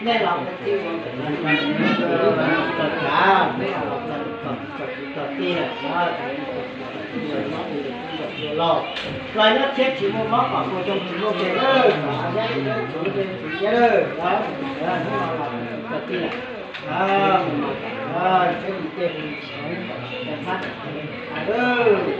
Nej los txog tij lawm, los nyob thiab tsis muaj mob kom kuv cov tsis muaj pes lawm, kom nyob tsis txhob txuv pes txuv siab lawm, txog tij lawm. Siab tsis tej, hais lawm.